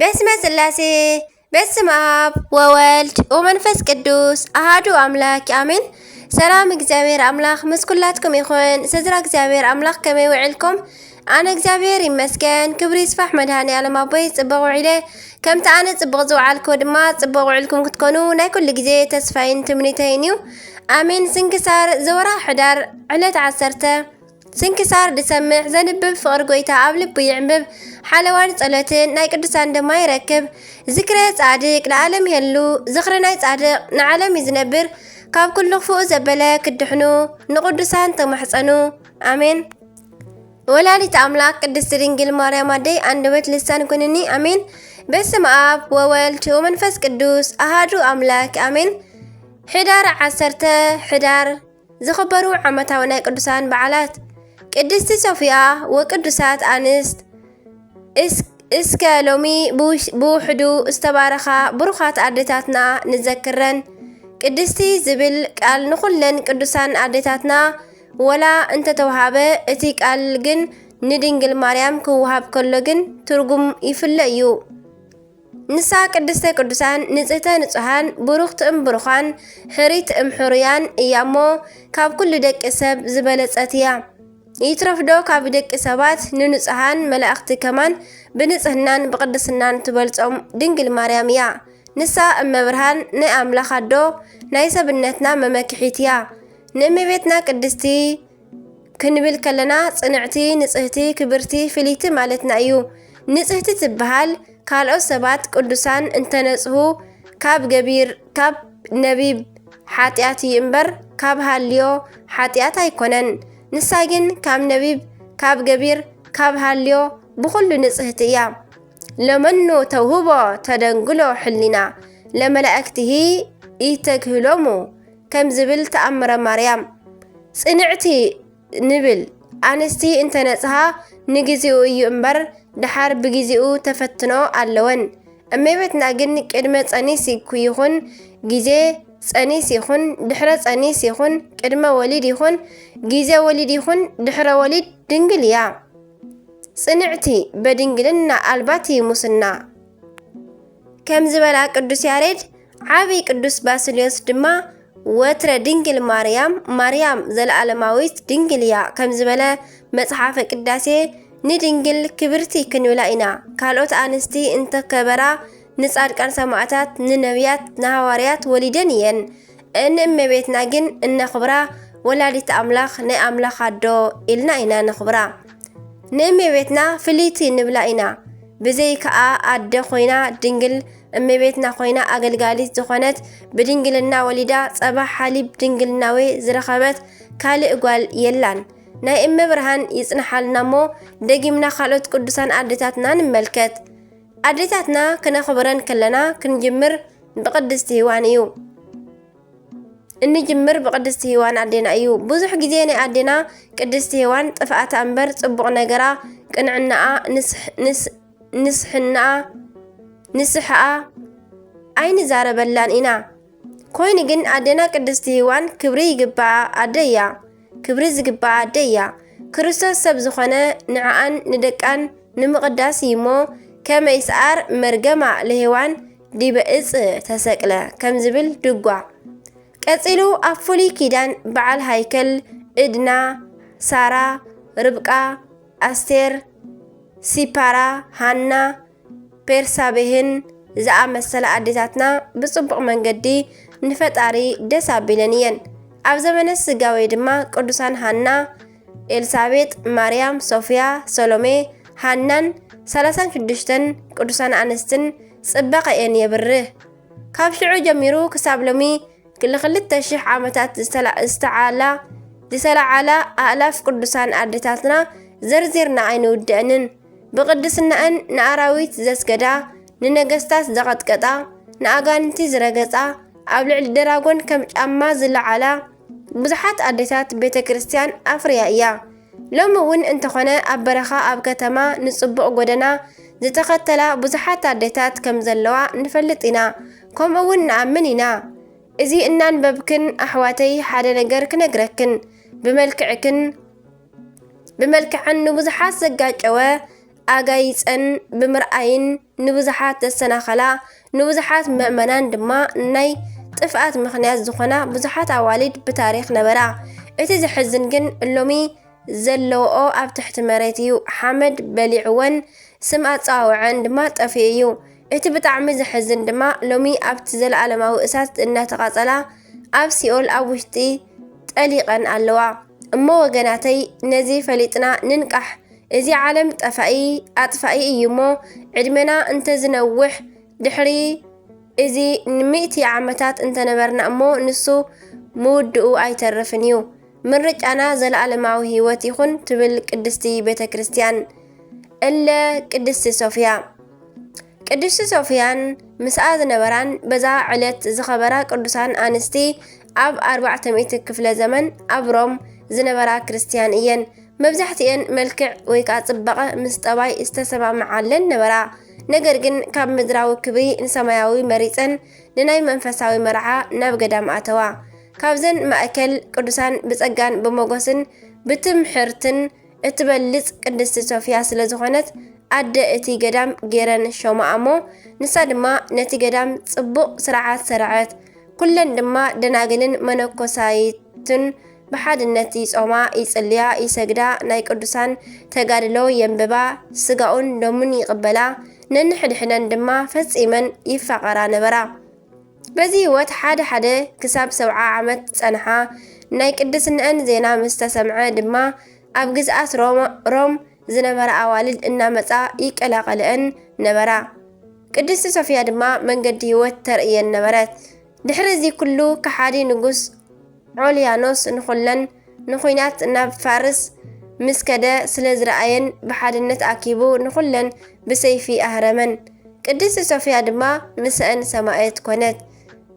በስመ ስላሴ፣ በስመ አብ ወወልድ ወመንፈስ ቅዱስ አሃዱ አምላክ አሜን። ሰላም እግዚኣብሔር አምላክ ምስ ኩላትኩም ይኹን። ስድራ እግዚኣብሔር አምላክ ከመይ ውዕልኩም? ኣነ እግዚኣብሔር ይመስገን፣ ክብሪ ይስፋሕ መድኃኔ ዓለም ኣቦይ፣ ጽቡቕ ውዒለ። ከምቲ ኣነ ጽቡቕ ዝወዓልኩ ድማ ጽቡቕ ውዕልኩም ክትኮኑ ናይ ኩሉ ግዜ ተስፋይን ትምኒተይን እዩ። ኣሜን። ስንክሳር ዘወርሃ ሕዳር ዕለት ዓሰርተ። ስንክሳር ድሰምዕ ዘንብብ ፍቕሪ ጎይታ ኣብ ልቡ ይዕንብብ። ሓለዋን ጸሎትን ናይ ቅዱሳን ድማ ይረክብ። ዝክረ ጻድቅ ለዓለም ይሄሉ። ዝኽሪ ናይ ጻድቅ ንዓለም እዩ ዝነብር። ካብ ኩሉ ክፉእ ዘበለ ክድሕኑ ንቅዱሳን ተማሕጸኑ። ኣሜን። ወላዲት ኣምላክ ቅድስት ድንግል ማርያም ኣደይ፣ ኣንደበት ልሳን ኩንኒ። ኣሜን። በስመ አብ ወወልድ ወመንፈስ ቅዱስ አሃዱ አምላክ አሜን። ሕዳር ዓሰርተ፣ ሕዳር ዝኽበሩ ዓመታዊ ናይ ቅዱሳን በዓላት። ቅድስቲ ሶፊያ ወቅዱሳት ኣንስት። እስ-፣ እስከ ሎሚ ብውሽ-፣ ብውሕዱ ዝተባረኻ ብሩኻት ኣዴታትና ንዘክረን። ቅድስቲ ዝብል ቃል ንኹለን ቅዱሳን ኣዴታትና ወላ እንተተውሃበ፣ እቲ ቃል ግን ንድንግል ማርያም ክወሃብ ከሎ ግን ትርጉም ይፍለ እዩ። ንሳ ቅድስተ ቅዱሳን፣ ንጽህተ ንጹሃን፣ ብሩኽቲ እም ብሩኻን፣ ሕርይቲ እም ሕሩያን እያ እሞ፣ ካብ ኩሉ ደቂ ሰብ ዝበለጸት እያ። ይትረፍዶ ካብ ደቂ ሰባት ንንጹሃን መላእኽቲ ከማን ብንጽህናን ብቅድስናን ትበልጾም ድንግል ማርያም እያ። ንሳ እመ ብርሃን፣ ናይ ኣምላኽ ኣዶ፣ ናይ ሰብነትና መመክሒት እያ። ንእመቤትና ቅድስቲ ክንብል ከለና ጽንዕቲ፣ ንጽህቲ፣ ክብርቲ፣ ፍልይቲ ማለትና እዩ። ንጽህቲ ትበሃል ካልኦት ሰባት ቅዱሳን እንተነጽሁ ካብ ገቢር፣ ካብ ነቢብ ሓጢኣት እዩ እምበር ካብ ሃልዮ ሓጢኣት ኣይኮነን። ንሳ ግን ካብ ነቢብ፣ ካብ ገቢር፣ ካብ ሃልዮ ብኹሉ ንጽህቲ እያ። ለመኑ ተውህቦ ተደንግሎ ሕሊና ለመላእክትሂ ኢተግህሎሙ ከም ዝብል ተኣምረ ማርያም። ጽንዕቲ ንብል ኣንስቲ እንተነጽሃ ንግዜኡ እዩ እምበር ድሓር ብግዜኡ ተፈትኖ ኣለወን። እመቤትና ግን ቅድመ ጸኒስ ይኩ-፣ ይኹን ግዜ ጸኒስ ይኹን ድሕረ ጸኒስ ይኹን ቅድመ ወሊድ ይኹን ግዜ ወሊድ ይኹን ድሕረ ወሊድ ድንግል እያ። ጽንዕቲ በድንግልና ኣልባቲ ሙስና ከም ዝበላ ቅዱስ ያሬድ፣ ዓቢ ቅዱስ ባስልዮስ ድማ ወትረ ድንግል ማርያም፣ ማርያም ዘለዓለማዊት ድንግል እያ ከም ዝበለ መጽሓፈ ቅዳሴ፣ ንድንግል ክብርቲ ክንብላ ኢና። ካልኦት ኣንስቲ እንተከበራ ንጻድቃን ሰማዕታት፣ ንነቢያት፣ ንሃዋርያት ወሊደን እየን። ንእመቤትና ግን እነኽብራ ወላዲት ኣምላኽ፣ ናይ ኣምላኽ ኣዶ ኢልና ኢና ነኽብራ። ንእመቤትና ፍልይቲ ንብላ ኢና። ብዘይ ከኣ ኣደ ኮይና ድንግል እመቤትና ኮይና ኣገልጋሊት ዝኾነት ብድንግልና ወሊዳ ጸባ ሓሊብ ድንግልናዌ ዝረኸበት ካልእ ጓል የላን። ናይ እመ ብርሃን ይጽንሓልና እሞ ደጊምና ካልኦት ቅዱሳን ኣዴታትና ንመልከት። ኣዴታትና ክነኽብረን ከለና ክንጅምር ብቅድስቲ ሄዋን እዩ። እንጅምር ብቅድስቲ ሄዋን ኣዴና እዩ። ብዙሕ ግዜ ናይ ኣዴና ቅድስቲ ሄዋን ጥፍኣታ እምበር ጽቡቕ ነገራ፣ ቅንዕናኣ፣ ንስሕ-፣ ንስ-፣ ንስሕናኣ፣ ንስሕኣ ኣይንዛረበላን ኢና። ኮይኑ ግን ኣዴና ቅድስቲ ሄዋን ክብሪ ይግብኣ ኣደ እያ። ክብሪ ዝግብኣ ኣደ እያ። ክርስቶስ ሰብ ዝኾነ ንዕኣን ንደቃን ንምቕዳስ እዩ እሞ፣ ከመ ይስዓር መርገማ ለሄዋን ዲበ እጽ ተሰቅለ ከም ዝብል ድጓ። ቀጺሉ ኣብ ፍሉይ ኪዳን በዓል ሃይከል፣ እድና፣ ሳራ፣ ርብቃ፣ ኣስቴር፣ ሲፓራ፣ ሃና፣ ቤርሳቤህን ዝኣመሰላ ኣዴታትና ብጽቡቕ መንገዲ ንፈጣሪ ደስ ኣቢለን እየን። ኣብ ዘመነ ስጋዌ ድማ ቅዱሳን ሃና፣ ኤልሳቤጥ፣ ማርያም፣ ሶፍያ፣ ሰሎሜ፣ ሃናን ሰላሳን ሽዱሽተን ቅዱሳን ኣንስትን ጽባቐኤን የብርህ። ካብ ሽዑ ጀሚሩ ክሳብ ሎሚ ንክልተ ሽሕ ዓመታት ዝተላ-፣ ዝተዓላ-፣ ዝተለዓላ ኣእላፍ ቅዱሳን ኣዴታትና ዘርዚርና ኣይንውድአንን። ብቅድስናኣን ንኣራዊት ዘስገዳ፣ ንነገስታት ዘቐጥቀጣ፣ ንኣጋንንቲ ዝረገጻ፣ ኣብ ልዕሊ ደራጎን ከም ጫማ ዝለዓላ ብዙሓት ኣዴታት ቤተ ክርስቲያን ኣፍርያ እያ። ሎሚ እውን እንተኾነ ኣብ በረኻ ኣብ ከተማ ንጽቡቕ ጎደና ዝተኸተላ ብዙሓት ኣዴታት ከም ዘለዋ ንፈልጥ ኢና፣ ከምኡ እውን ንኣምን ኢና። እዚ እናንበብክን ኣሕዋተይ ሓደ ነገር ክነግረክን፣ ብመልክዕክን ብመልክዐን ንብዙሓት ዘጋጨወ ኣጋይጸን ብምርኣይን ንብዙሓት ዘሰናኸላ፣ ንብዙሓት ምእመናን ድማ ናይ ጥፍኣት ምኽንያት ዝኾና ብዙሓት ኣዋልድ ብታሪኽ ነበራ። እቲ ዘሕዝን ግን ሎሚ ዘለውኦ ኣብ ትሕቲ መሬት እዩ። ሓመድ በሊዕወን ስም ኣጸዋውዐን ድማ ጠፊኡ እዩ። እቲ ብጣዕሚ ዘሕዝን ድማ ሎሚ ኣብቲ ዘለኣለማዊ እሳት እናተቓጸላ ኣብ ሲኦል ኣብ ውሽጢ ጠሊቐን ኣለዋ። እሞ ወገናተይ ነዚ ፈሊጥና ንንቃሕ። እዚ ዓለም ጠፋኢ ኣጥፋኢ እዩ እሞ ዕድመና እንተዝነውሕ ድሕሪ እዚ ንሚእቲ ዓመታት እንተነበርና እሞ ንሱ ምውድኡ ኣይተርፍን እዩ። ምርጫና ዘለኣለማዊ ህይወት ይኹን ትብል ቅድስቲ ቤተ ክርስቲያን። እለ ቅድስቲ ሶፊያ ቅድስቲ ሶፊያን ምስኣ ዝነበራን በዛ ዕለት ዝኸበራ ቅዱሳን ኣንስቲ ኣብ ኣርባዕተ ሚእቲ ክፍለ ዘመን ኣብ ሮም ዝነበራ ክርስቲያን እየን። መብዛሕትኤን መልክዕ ወይ ከዓ ጽባቐ ምስ ጠባይ ዝተሰማምዓለን ነበራ። ነገር ግን ካብ ምድራዊ ክብሪ ንሰማያዊ መሪጸን ንናይ መንፈሳዊ መርዓ ናብ ገዳም ኣተዋ። ካብዘን ማእከል ቅዱሳን ብጸጋን ብሞገስን ብትምህርትን እትበልጽ ቅድስቲ ሶፊያ ስለ ዝኾነት ኣደ እቲ ገዳም ገይረን ሾማኣ እሞ ንሳ ድማ ነቲ ገዳም ጽቡቕ ስርዓት ሰረዐት። ኩለን ድማ ደናግልን መነኮሳይትን ብሓድነት ይጾማ፣ ይጽልያ፣ ይሰግዳ፣ ናይ ቅዱሳን ተጋድሎ የንብባ፣ ስጋኡን ደሙን ይቕበላ፣ ነንሕድሕደን ድማ ፈጺመን ይፋቐራ ነበራ። በዚ ህይወት ሓደ ሓደ ክሳብ ሰብዓ ዓመት ጸንሓ። ናይ ቅድስነአን ዜና ምስ ተሰምዐ ድማ ኣብ ግዝኣት ሮም ዝነበራ ኣዋልድ እናመጻ ይቀላቐልአን ነበራ። ቅድስቲ ሶፊያ ድማ መንገዲ ህይወት ተርእየን ነበረት። ድሕሪ እዚ ኩሉ ከሓዲ ንጉስ ዖልያኖስ ንኹለን ንኹናት ናብ ፋርስ ምስ ከደ ስለ ዝረኣየን ብሓድነት ኣኪቡ ንኹለን ብሰይፊ ኣህረመን። ቅድስቲ ሶፊያ ድማ ምስአን ሰማእት ኮነት።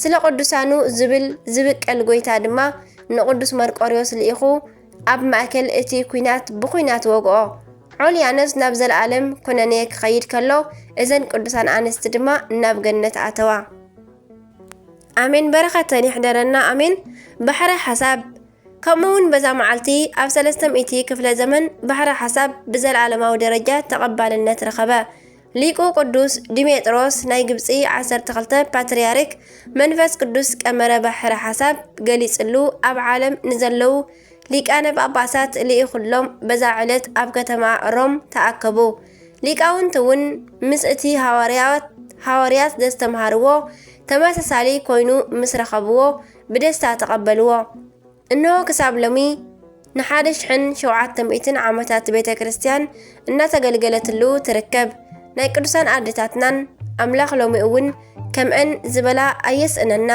ስለ ቅዱሳኑ ዝብል ዝብቀል ጎይታ ድማ ንቅዱስ መርቆሪዎስ ልኢኹ ኣብ ማእከል እቲ ኲናት ብኹናት ወግኦ። ዖልያኖስ ናብ ዘለኣለም ኩነኔ ክኸይድ ከሎ እዘን ቅዱሳን ኣንስቲ ድማ ናብ ገነት ኣተዋ። ኣሜን። በረኸተን ይሕደረና። ኣሜን። ባሕረ ሓሳብ ከምኡ እውን በዛ መዓልቲ ኣብ ሰለስተ ሚእቲ ክፍለ ዘመን ባሕረ ሓሳብ ብዘለኣለማዊ ደረጃ ተቐባልነት ረኸበ። ሊቁ ቅዱስ ዲሜጥሮስ ናይ ግብፂ ዓሰርተ ክልተ ፓትርያርክ መንፈስ ቅዱስ ቀመረ ባሕረ ሓሳብ ገሊጽሉ ኣብ ዓለም ንዘለዉ ሊቃነ ጳጳሳት ልኢኹሎም በዛ ዕለት ኣብ ከተማ ሮም ተኣከቡ። ሊቃውንቲ እውን ምስ እቲ ሃዋርያት ዘስተምሃርዎ ተመሳሳሊ ኮይኑ ምስ ረኸብዎ ብደስታ ተቐበልዎ። እንሆ ክሳብ ሎሚ ንሓደ ሽሕን ሸውዓተ ሚእትን ዓመታት ቤተ ክርስቲያን እናተገልገለትሉ ትርከብ። ናይ ቅዱሳን ኣዴታትናን ኣምላኽ ሎሚ እውን ከምአን ዝበላ ኣየስእነና፣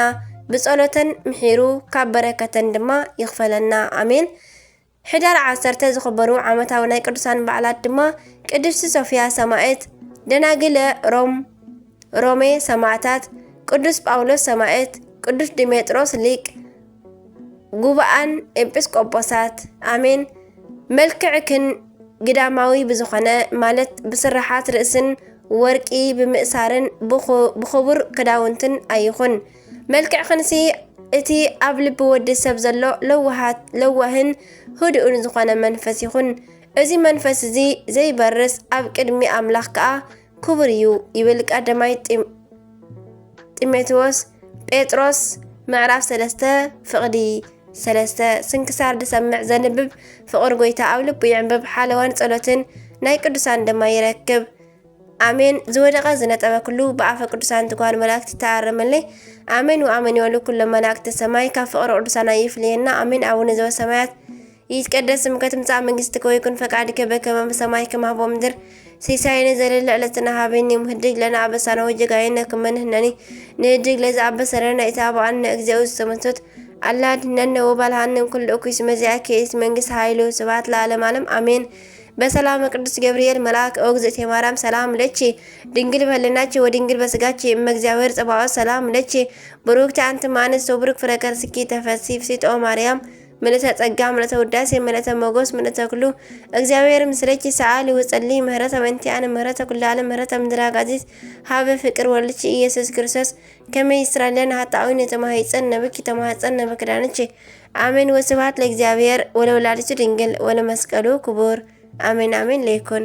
ብጸሎተን ምሒሩ ካብ በረከተን ድማ ይኽፈለና። ኣሜን። ሕዳር ዓሰርተ ዝኽበሩ ዓመታዊ ናይ ቅዱሳን በዓላት ድማ ቅድስቲ ሶፊያ ሰማዕት፣ ደናግለ ሮም ሮሜ ሰማዕታት፣ ቅዱስ ጳውሎስ ሰማዕት፣ ቅዱስ ዲሜጥሮስ ሊቅ ጉባኣን ኤጲስቆጶሳት። ኣሜን። መልክዕክን ግዳማዊ ብዝኾነ ማለት ብስርሓት ርእስን ወርቂ ብምእሳርን ብኹ- ብኽቡር ክዳውንትን ኣይኹን። መልክዕክንሲ እቲ ኣብ ልቢ ወዲ ሰብ ዘሎ ለዋሃት ለዋህን ህዱእን ዝኾነ መንፈስ ይኹን። እዚ መንፈስ እዚ ዘይበርስ ኣብ ቅድሚ ኣምላኽ ከኣ ክቡር እዩ ይብል ቀዳማይ ጢም- ጢሞቴዎስ ጴጥሮስ ምዕራፍ ሰለስተ ፍቕዲ ሰለስተ። ስንክሳር ዝሰምዕ ዘንብብ ፍቕር ጎይታ ኣብ ልቡ ይዕንብብ ሓለዋን ጸሎትን ናይ ቅዱሳን ድማ ይረክብ። ኣሜን። ዝወደቐ ዝነጠበ ኩሉ ብኣፈ ቅዱሳን ትጓል መላእክት ተኣረመለይ። ኣሜን ወኣሜን ይበሉ ኩሎም መላእክተ ሰማይ ካብ ፍቕሪ ቅዱሳን ኣይፍለየና። ኣሜን። ኣቡነ ዘበሰማያት ይትቀደስ ስምከ ትምጻእ መንግስትከ ወይኩን ፈቃድከ በከመ በሰማይ ከማሁ በምድር። ሲሳየነ ዘለለ ዕለትነ ሀበነ ዮም ህድግ ለነ አበሳነ ወጌጋየነ ከመ ንሕነኒ ንህድግ ለዘአበሰለነ ኢታብአነ እግዚኦ ውስተ መንሱት። አላ አድህነነ ወባልሃነ እምኩሉ እኩይ እስመ ዚአከ ይእቲ መንግስት ኃይል ወስብሐት ለዓለመ ዓለም አሜን። በሰላመ ቅዱስ ገብርኤል መልአክ ኦ እግዝእቴ ማርያም ሰላም ለኪ ድንግል በህልናኪ ወድንግል በስጋኪ እመ እግዚአብሔር ጸባኦት ሰላም ለኪ ብሩክቲ አንቲ እም አንስት ወብሩክ ፍሬ ከርስኪ ተፈሲ ፍሲት ኦ ማርያም ምልእተ ጸጋ ምልእተ ውዳሴ ምልእተ ሞገስ ምልእተ ኩሉ እግዚኣብሔር ምስለኪ ሰአሊ ወጸሊ ምህረተ በእንቲአነ ምህረተ ኩሉ ዓለም ምህረተ ምድር አጋዚት ሀበ ፍቅር ወልድኪ ኢየሱስ ክርስቶስ ከመ ይስራለነ ኃጣውኢነ ተማሂጸነ ብኪ ተማህጸነ በክዳንኪ አሜን። ወስብሐት ለእግዚአብሔር ወለወላዲቱ ድንግል ወለመስቀሉ ክቡር አሜን አሜን ለይኩን።